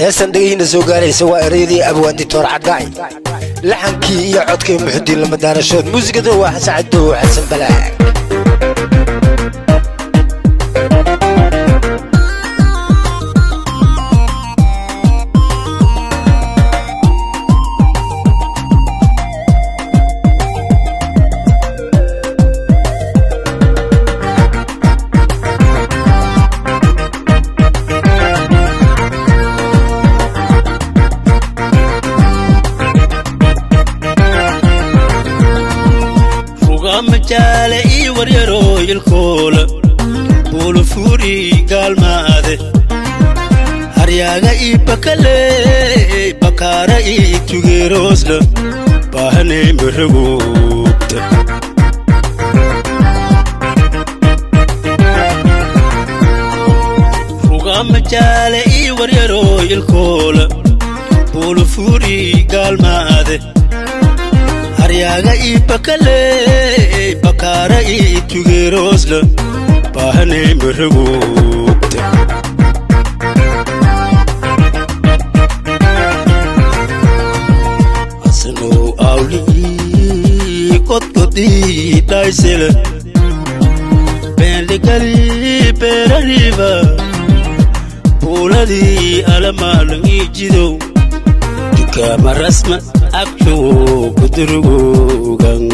Heestan dhegihiina soo gaaraysa waa ereyadii abwaan Ditoor Cadgacay, laxankii iyo codkii Muxudiin Lamadaarashood, muusikada waa Xasan Cadow Xasan Balaag. Rugaamajaale ii waryaroo ilkoola buulufuuri gaalmaade, haryaaga ii bakale, bakaara ii tugeeroosla baahanay maragoogta. Rugaamajaale ii waryaroo ilkoola buulufuuri gaalmaade, haryaaga ii bakale, bakaara ii tugeeroosla baahanay maragoogta. Asanow awlii kodkodii dhaysele beenligali beerariiba buuladii alamaalan ii jidow dukaama rasma agjow kudurugogan.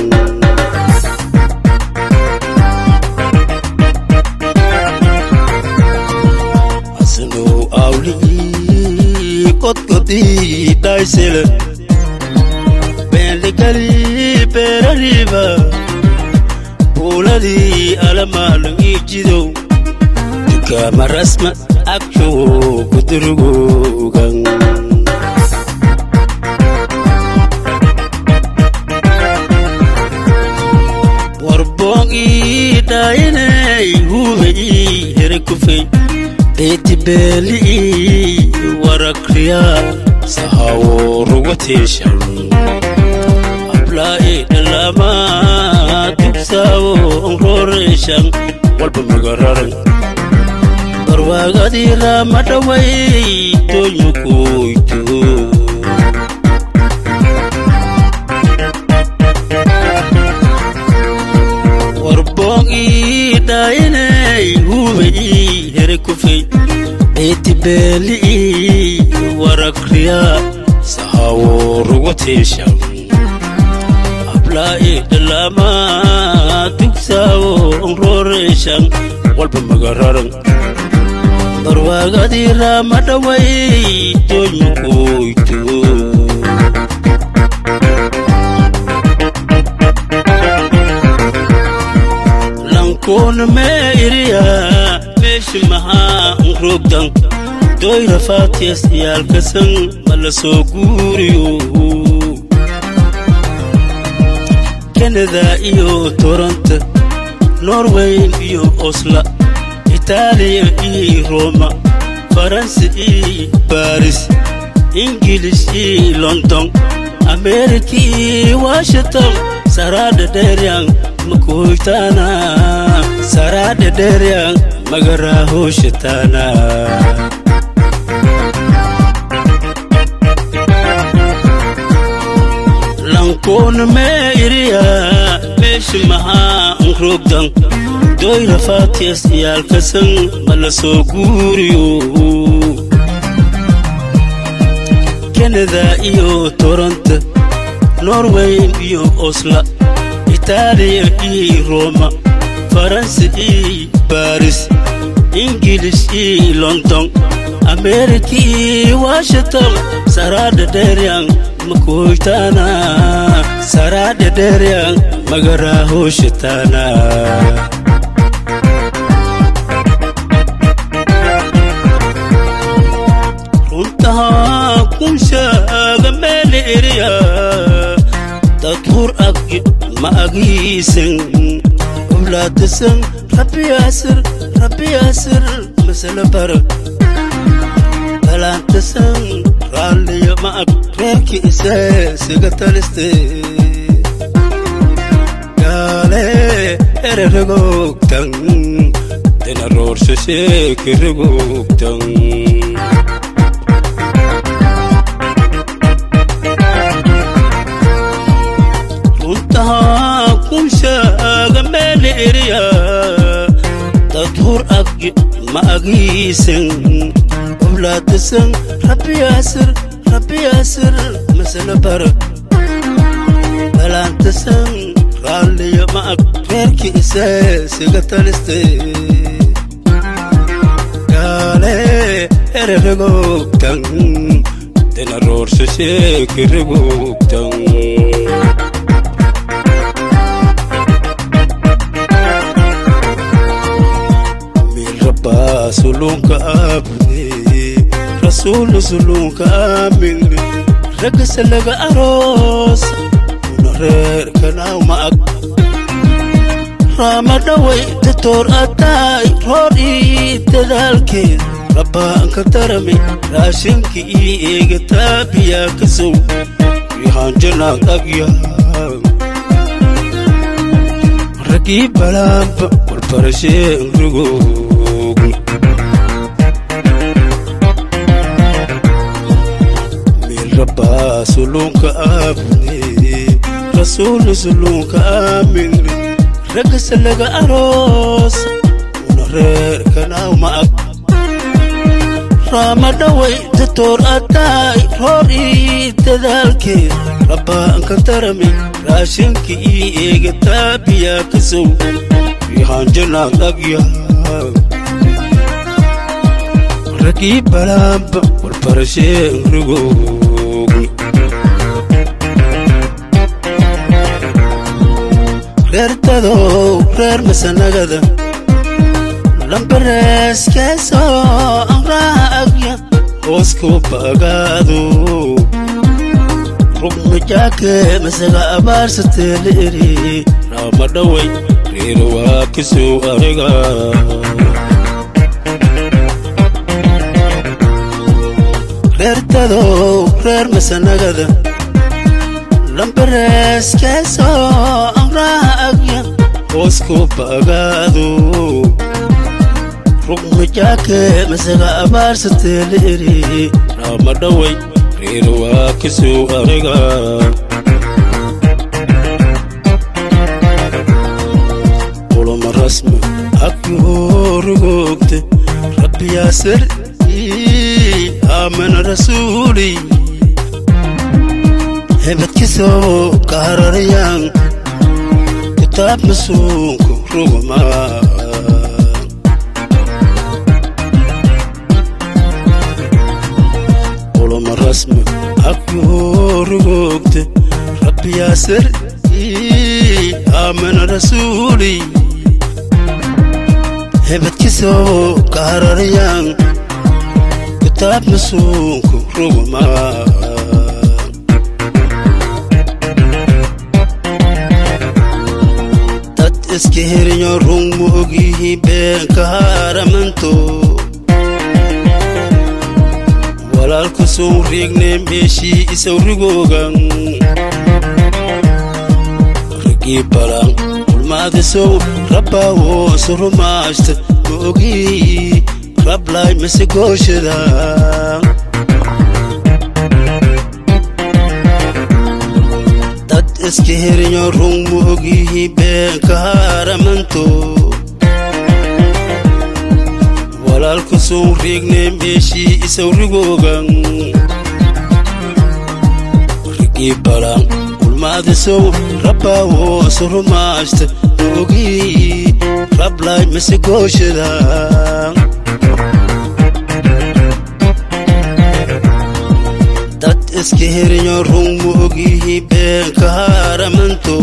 Asanow awlii kodkodii dhaysele beenligali beerariiba buuladii alamaalan ii jidow dukaama rasma agjow kudurugogan. Warboon ii dhaayinay huube ii here kufey beeti beeli ii warakriya sahawo rugateeshan ablaa ii dhalamaa dugsaawo onrooreeshan walba magararan barwaagadii raama dhaway tooymakoyto. Warboon ii dhaayinay huube ii here kufey beeti beeli ii warakriya sahawo rugateeshan ablaa ii dhalamaa dugsaawo onrooreeshan walba magararan barwaagadii raama dhaway tooymakoyto. Lankoona mee iriya meeshi maxaa nroogdan doyra faatiyas yaalkasan ma la soo guuriyo Kanada iyo Toronto, Norway iyo Osla, Itaaliya iyo Roma, Faransi iyo Baris, Ingilish iyo London, Ameerika iyo Washington, saraadha dheeryan makoytaana, saraadha dheeryan magaraahoshataana. Lankoona mee iriya meeshi maxaa nroogdan doyra faatiyas yaalkasan ma la soo guuriyo Kanada iyo Toronto, Norway iyo Osla, Itaaliya iyo Roma, Faransi iyo Baris, Ingilish iyo London, Ameerika iyo Washington, saraadha dheeryan makoytaana, saraadha dheeryan magaraahoshataana. Runtahaa kun shaaga meeli eriya dad hur ag ma agiisan owlaadasan rabbiyaasir rabbiyaasir masala bara balaantasan raalliyo ma ag reerki isee siga taliste gaale ereragogtan dena roorsasheekeragogtan. Agiisan oblaatasan rabbiyaasir rabbiyaasir masala bara balaantasan raalliyo ma ag reerki isee siga taliste gaale ererigogtan dena roorsasheekirigogtan. Sulunka abne rasuul sulunka aamin ragasa laga aroos una reerkanaaw ma ag raama dhaway datoor ataay roor ii dadaalkeed rabbaanka darame raashinka ii eega taabiyaa ka sow rihaanjanaad agya raggii balaamba walbarashee nrigog. Rabbaa sulunka abne rasuul sulunka aamin ragasa laga aroos una reerkanaaw ma ag raama dhaway datoor ataay roor ii dadaalkeed rabbaanka darame raashinka ii eega taabiyaa ka sow rihaanjanaad agya raggii balaamba walbarashee nrigog. Reertadow reer masanagada lambareeskeesoo anraa agya hoosku bagaado rugmajaake masaga abaarsatee la eri raama dhaway reero waa kasoo aniga. Reertadow reer masanagada lambareeskeesoo anraa agya hoosku bagaado rugmajaake masaga abaarsatee la eri raama dhaway reero waa kasoo aniga. Kulama rasmi akyuhorigogte rabbiyaasir aamana rasuuli hebadkisoo ka hararayaan kitaab masuunku ruguma kulama rasmi akyuhorigogte rabbiyaasir aamana rasuuli hebadkisoo ka hararayaan kitaab masuunku ruguma. Dad iska herinyo run ma ogyihi beenka haaramanto walaalku sow riigne meeshii isawrigoogan raggii balaan ulmaadisow rabbaawoosu rumaashta ma ogii rablaay mase gooshada. Dad iska herinyo run ma ogyihi beenka haaramanto walaalku sow riigne meeshii isawrigoogan raggii balaan ulmaadisow rabbaawoosu rumaashta ma ogii rablaay mase gooshada. Dad iska herinyo run ma ogyihi beenka haaramanto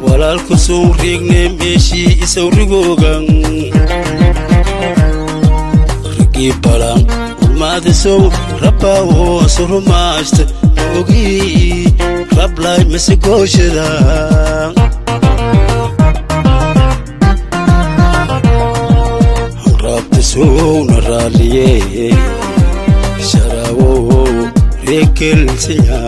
walaalku sow riigne meeshii isawrigoogan raggii balaan ulmaadisow rabbaawoosu rumaashta ma ogii rablaay mase gooshada. Raabtasowna raaliye sharaawow reekelsinya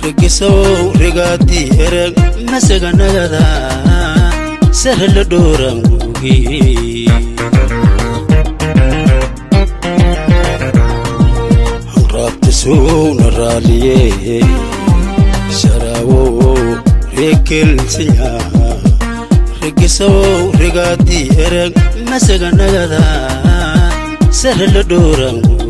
rigisow rigaadii ereg masaganagada sare la dhoorangugi. Raabtasowna raaliye sharaawow reekelsinya. Gesow rigaadii ereg masaganagada sare la dhooran.